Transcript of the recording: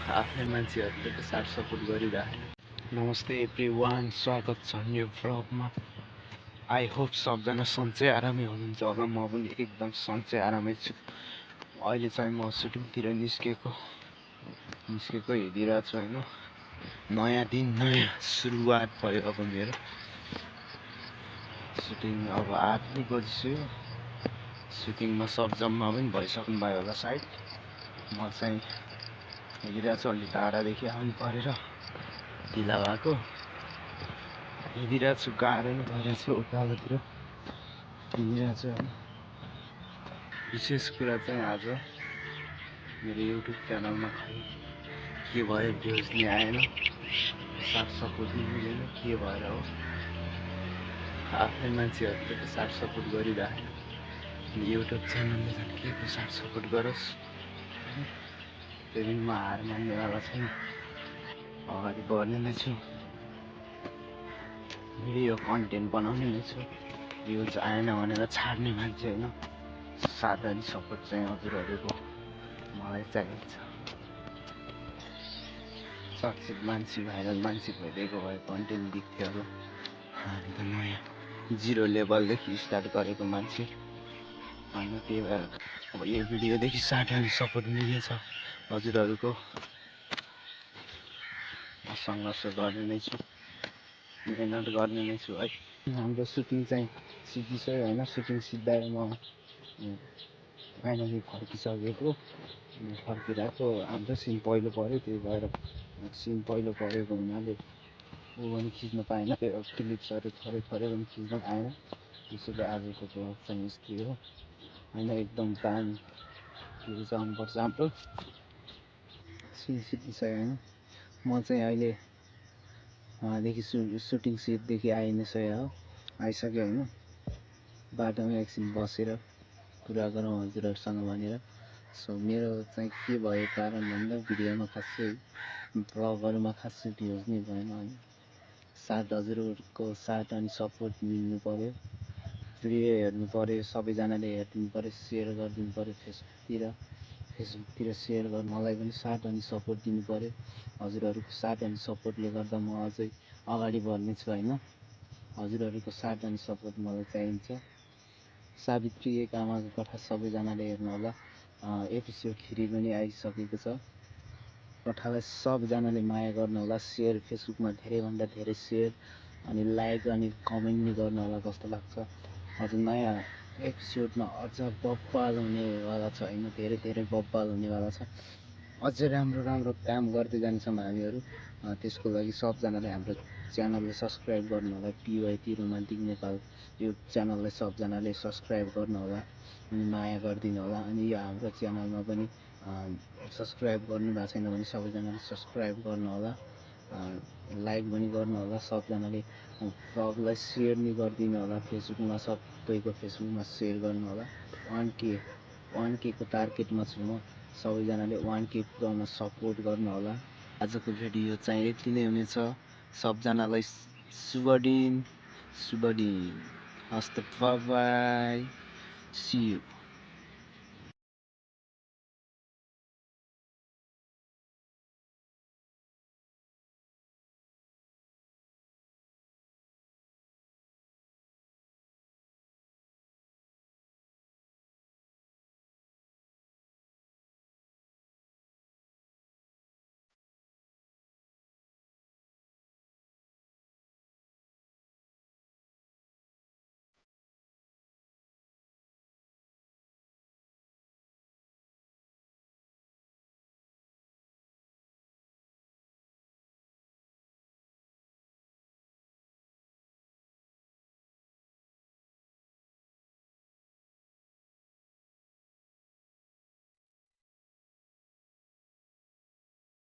आफ्नै मान्छेहरूले त साथ सपोर्ट गरिरहेन। नमस्ते एभ्रिवान, स्वागत छ न्यू भ्लगमा। आई होप सबजना सन्चै आरामै हुनुहुन्छ होला। म पनि एकदम सन्चै आरामै छु। अहिले चाहिँ म सुटिङतिर निस्केको हेरिरहेको छु होइन। नयाँ दिन, नयाँ सुरुवात भयो अब मेरो सुटिङ। अब 8 नै बजिसक्यो। सुटिङमा सब जम्मा पनि भइसक्नु भयो होला सायद। म चाहिँ हेरिरहेको छु, अलि टाढादेखि आउनु परेर ढिला भएको। हेरिरहेको छु, गाह्रो नै भइरहेको छ उकालोतिर हिँडिरहेको छु होइन। विशेष कुरा चाहिँ आज मेरो युट्युब च्यानलमा खै के भयो, भ्युज नि आएन, साथ सपोर्ट नि मिलेन, के भएर हो। आफ्नै मान्छेहरूले त साथ सपोर्ट गरिरहेन। युट्युब च्यानलले झन् के को साथ सपोर्ट गरोस्। त्यही पनि म हार मान्नेवाला छैन, अगाडि बढ्ने नै छु, भिडियो कन्टेन्ट बनाउने नै छु। भ्युज आएन भनेर छाड्ने मान्छे होइन। साथ अनि सपोर्ट चाहिँ हजुरहरूको मलाई चाहिन्छ। चर्चित मान्छे, भाइरल मान्छे भइदिएको भए कन्टेन्ट दिन्थ्यो अब। हामी त नयाँ जिरो लेभलदेखि स्टार्ट गरेको मान्छे होइन। त्यही भएर अब यो भिडियोदेखि साथ अनि सपोर्ट मिलेछ हजुरहरूको। म सङ्घर्ष गर्ने नै छु, मेहनत गर्ने नै छु है। हाम्रो सुटिङ चाहिँ सिकिसक्यो होइन। सुटिङ सिद्धाएर म फाइनली फर्किसकेको। फर्किरहेको, हाम्रो सिन पहिलो पऱ्यो, त्यही भएर सिन पहिलो परेको हुनाले ऊ पनि खिच्न पाएन, त्यो क्लिप्सहरू थोरै पनि खिच्न पाएन। त्यसैले आजको ब्लग चाहिँ यस्तै हो होइन। एकदम दामी भ्युज आउनुपर्छ हाम्रो। सिन सिकिसक्यो होइन। म चाहिँ अहिलेदेखि सुटिङ सेटदेखि आइ नै आइसक्यो होइन। बाटोमा एकछिन बसेर कुरा गरौँ हजुरहरूसँग भनेर। सो मेरो चाहिँ के भयो कारण भन्दा भिडियोमा खासै, भ्लगहरूमा खासै भ्युज नै भएन होइन। हजुरहरूको साथ अनि सपोर्ट मिल्नु पऱ्यो, भिडियो हेर्नु पऱ्यो, सबैजनाले हेरिदिनु पऱ्यो, सेयर गरिदिनु पऱ्यो। फेसबुकतिर सेयर गर्नु, मलाई पनि साथ अनि सपोर्ट दिनु पऱ्यो। हजुरहरूको साथ अनि सपोर्टले गर्दा म अझै अगाडि बढ्नेछु होइन। हजुरहरूको साथ अनि सपोर्ट मलाई चाहिन्छ। सावित्री एक आमाको कथा सबैजनाले हेर्नु होला। एपिसोड 3 पनि आइसकेको छ। कथालाई सबजनाले माया गर्नु होला। सेयर, फेसबुकमा धेरैभन्दा धेरै सेयर अनि लाइक अनि कमेन्ट नि गर्नु होला। कस्तो लाग्छ अझ नयाँ एपिसोडमा अझ बब्बाल हुनेवाला छ होइन। धेरै बब्बाल हुनेवाला छ। अझै राम्रो काम गर्दै जान्छौँ हामीहरू। त्यसको लागि सबजनाले हाम्रो च्यानललाई सब्सक्राइब गर्नु होला। PYT रोमान्टिक नेपाल यो च्यानललाई सबजनाले सब्सक्राइब गर्नु होला अनि माया गरिदिनु होला। अनि यो हाम्रो च्यानलमा पनि सब्सक्राइब गर्नु भएको छैन भने सबैजनाले सब्सक्राइब गर्नु होला, लाइक पनि गर्नु होला। सबजनाले भ्लगलाई सेयर नि गरिदिनु होला। फेसबुकमा सबैको फेसबुकमा सेयर गर्नु होला। 1K को टार्गेटमा छु म। सबैजनाले 1K पुऱ्याउन सपोर्ट गर्नु होला। आजको भिडियो चाहिँ यति नै हुनेछ। सबजनालाई शुभ दिन। हस्त बाई, सी यू।